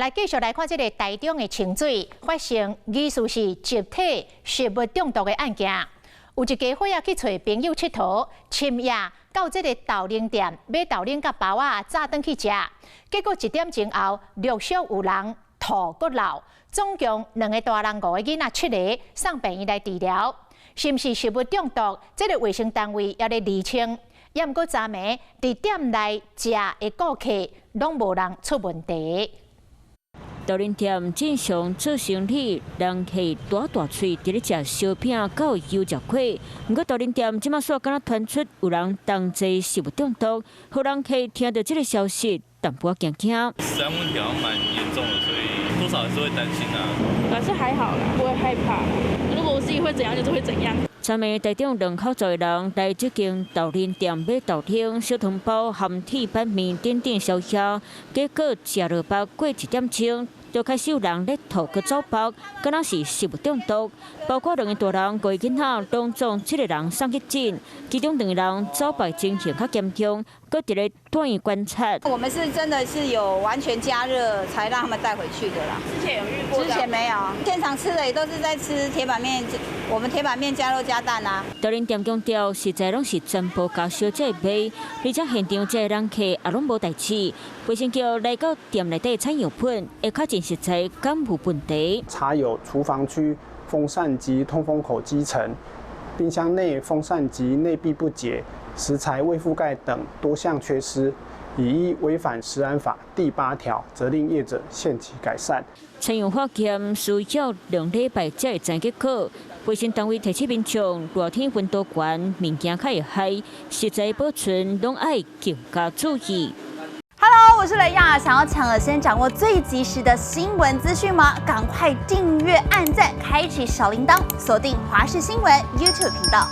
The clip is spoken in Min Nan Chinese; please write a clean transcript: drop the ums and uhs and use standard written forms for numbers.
來繼續來看這个台中的清水發生疑似是集體食物中毒的案件。有一家伙仔去揣朋友𨑨迌，深夜到這个豆奶店買豆奶佮包仔早轉去食，結果一點鐘後陸續有人吐閣漏，總共兩个大人五个囡仔七个送病院來治療。是毋是食物中毒？這个衛生單位猶咧釐清。猶毋過昨暝佇店內食的顧客攏無人出問題。豆奶店正常做生意，人客大大喙佇咧食燒餅佮油食粿。毋過豆奶店這馬煞敢若傳出有人同齊食物中毒，予人客聽著這个消息，淡薄仔驚驚。食安問題好像蠻嚴重的，所以多少還是會擔心啊。但是還好啦，不會害怕。如果我自己會怎樣，就是會怎樣。昨暝台中兩口十个人來這間豆奶店買豆奶、小湯包、鹹鐵板麵等等宵夜，結果食落腹過一點鐘，就開始有人咧吐閣走腹，敢若是食物中毒。包括兩个大人、五个囡仔，攏總七个人送去診，其中兩個人走腹情形較嚴重，閣佇咧住院觀察。我們是真的是有完全加熱才讓他們帶回去的啦。之前有遇過？之前沒有，現場吃的也都是在吃鐵板麵，我們鐵板麵加肉加蛋啊。豆奶店強調，食材攏是全部加燒才會賣，而且現場這个人客也攏無代誌。衛生局來到店內底採樣本，會確認食材敢無問題。查有廚房區風扇及通風口積塵、冰箱內風扇及內壁不潔、食材未覆蓋等多項缺失，已依違反食安法第八條，責令業者限期改善。採樣化驗需要2禮拜才會知結果。衛生單位提醒民眾，熱天溫度懸，物件較會害，食材保存攏愛更加注意。 Hello，我是雷亞，想要搶先掌握最及時的新聞資訊嗎？趕快訂閱、按讚、開啟小鈴鐺，鎖定華視新聞 YouTube 頻道。